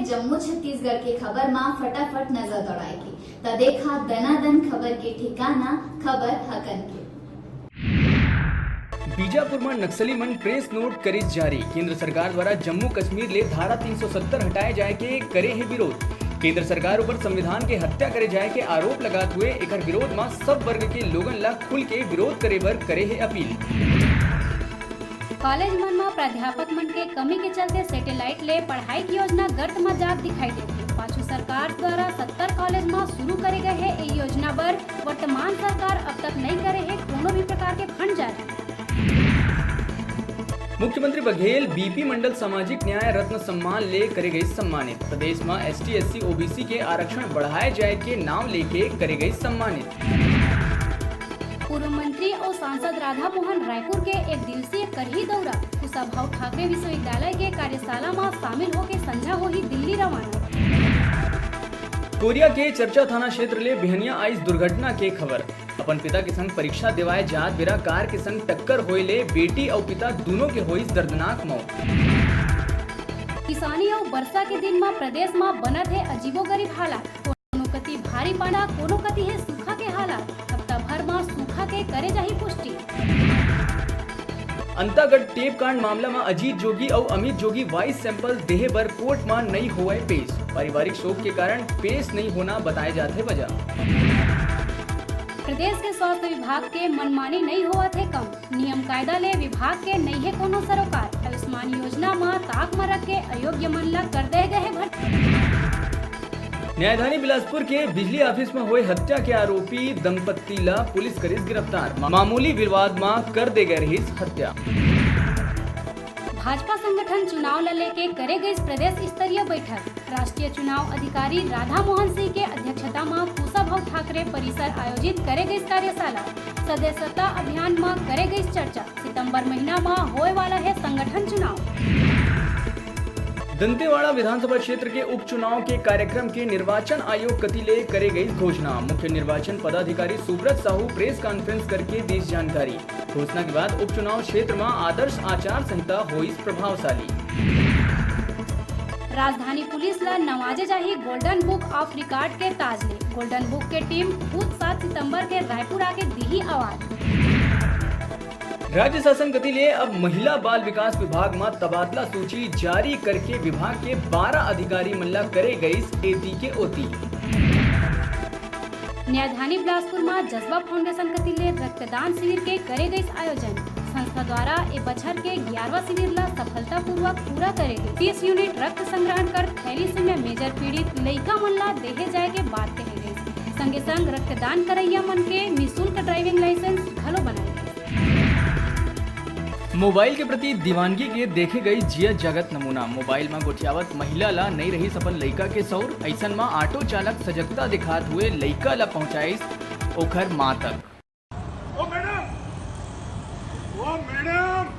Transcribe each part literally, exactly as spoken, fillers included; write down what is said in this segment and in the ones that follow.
जम्मो छत्तीसगढ़ के खबर मा फटाफट नजर दौड़ाए के, त देखा दनादन खबर के ठिकाना, खबर हकन के। बीजापुर म नक्सली मन प्रेस नोट करिस जारी। केंद्र सरकार द्वारा जम्मू कश्मीर ले धारा तीन सौ सत्तर हटाए जाए के करे हे विरोध। केंद्र सरकार ऊपर संविधान के हत्या करे जाए के आरोप लगात हुए एकर विरोध म सब वर्ग के लोगन ला खुल के विरोध करे बर करे हे अपील। कॉलेज मन म प्राध्यापक मन के कमी के चलते सैटेलाइट ले पढ़ाई के योजना गर्त म जात दिखाई देथे। पाछू सरकार द्वारा सत्तर कॉलेज म शुरू करे गए हे ए योजना बर वर्तमान सरकार अब तक नइ करे हे कोनो भी प्रकार के फंड जारी। मुख्यमंत्री बघेल बीपी मंडल सामाजिक न्याय रत्न सम्मान ले करे गई सम्मानित। प्रदेश म एसटी, एससी, ओबीसी के आरक्षण बढ़ाए जाए के नाम लेके करे गई सम्मानित। पूर्व मंत्री अउ सांसद राधा मोहन रायपुर के एक दिवसीय करही दौरा। कुशाभाऊ ठाकरे विश्वविद्यालय के कार्यशाला म शामिल होके संझा होही दिल्ली रवाना। कोरिया के चरचा थाना क्षेत्र ले बिहनिया आइस दुर्घटना के खबर। अपन पिता के संग परीक्षा देवाए जात बेरा कार के संग टक्कर होए ले बेटी अउ पिता दूनों के होइस दर्दनाक मौत। किसानी अउ बरसा के दिन म प्रदेश म बनत हे अजीबोगरीब हालात। कोनो कति भारी पाला, कोनो कति हे सूखा के हालात। हफ्ता भर म सूखा के करे जाही पुष्टि। अंतागढ़ टेप कांड मामला म अजीत जोगी अउ अमित जोगी वॉइस सैंपल देहे बर कोर्ट म नइ होवय पेश। पारिवारिक शोक के कारण पेश नइ होना बताए जात हे वजह। प्रदेश के स्वास्थ्य विभाग के मनमानी नइ होवत हे कम। नियम कायदा ले विभाग के नइ हे कोनो सरोकार। आयुष्मान योजना म ताक म रख के अयोग्य मन ला कर दे गए हे भर्ती। न्यायधानी बिलासपुर के बिजली ऑफिस म होए हत्या के आरोपी दंपत्ति ला पुलिस करिस गिरफ्तार। मा-, मामूली विवाद म कर दे गए रहिस हत्या। भाजपा संगठन चुनाव ला लेके करे गइस प्रदेश स्तरीय बैठक। राष्ट्रीय चुनाव अधिकारी राधा मोहन सिंह के अध्यक्षता म कुशाभाऊ ठाकरे परिसर आयोजित करे गइस कार्यशाला। सदस्यता अभियान म करे गइस चर्चा। सितंबर महीना म होए वाला हे संगठन चुनाव। दंतेवाड़ा विधानसभा क्षेत्र के उपचुनाव के कार्यक्रम के निर्वाचन आयोग कति ले करे गई घोषणा। मुख्य निर्वाचन पदाधिकारी सुब्रत साहू प्रेस कॉन्फ्रेंस करके दीस जानकारी। घोषणा के बाद उपचुनाव क्षेत्र म आदर्श आचार संहिता होइस प्रभावशाली। राजधानी पुलिस ला नवाजे जाही Golden Book of Record के ताज ले। Golden Book के टीम खुद सात सितंबर के रायपुर आके दीही award। राज्य शासन कति ले अब महिला बाल विकास विभाग म तबादला सूची जारी करके विभाग के बारह अधिकारी मन ला करे गइस एती के ओती। न्यायधानी बिलासपुर म जज्बा फाउंडेशन कति ले रक्तदान शिविर के करे गइस आयोजन। संस्था द्वारा ए बछर के ग्यारहवाँ शिविर ला सफलतापूर्वक पूरा करे गइस। तीस यूनिट रक्त संग्रहण कर थैलीसीमिया मेजर पीड़ित लइका मन ला देहे जाए के बात कहे गइस। संगे संग रक्तदान करइया मन के निशुल्क ड्राइविंग लाइसेंस घलो बनाए गइस। मोबाइल के प्रति दीवानगी के देखे गई जियत जागत नमूना। मोबाइल म गोठियावत महिला ला नइ रहिस अपन लइका के सउर। अइसन म ऑटो चालक सजगता दिखात हुए लइका ला पहुंचाइस ओखर मां तक। ओ मैडम, ओ मैडम,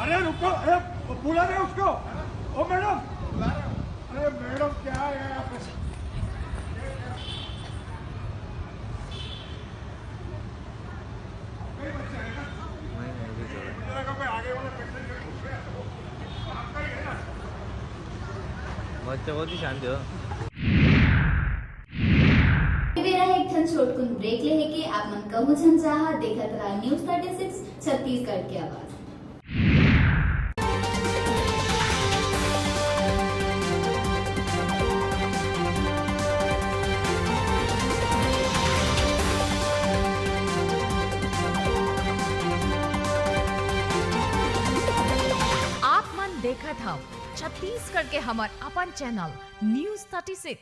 अरे रुको, अरे बुला रहे उसको। ओ मैडम, अरे मैडम क्या है यार आप? बच्चा बहुत ही शांत हो। ए बेरा एक ठन छोटकुन ब्रेक लेहे के, आप मन कहूं झन जाहा, देखत रहा News thirty six छत्तीसगढ़ के आवाज। आप मन देखत हव छत्तीसगढ़ के हमर अपन चैनल News thirty six।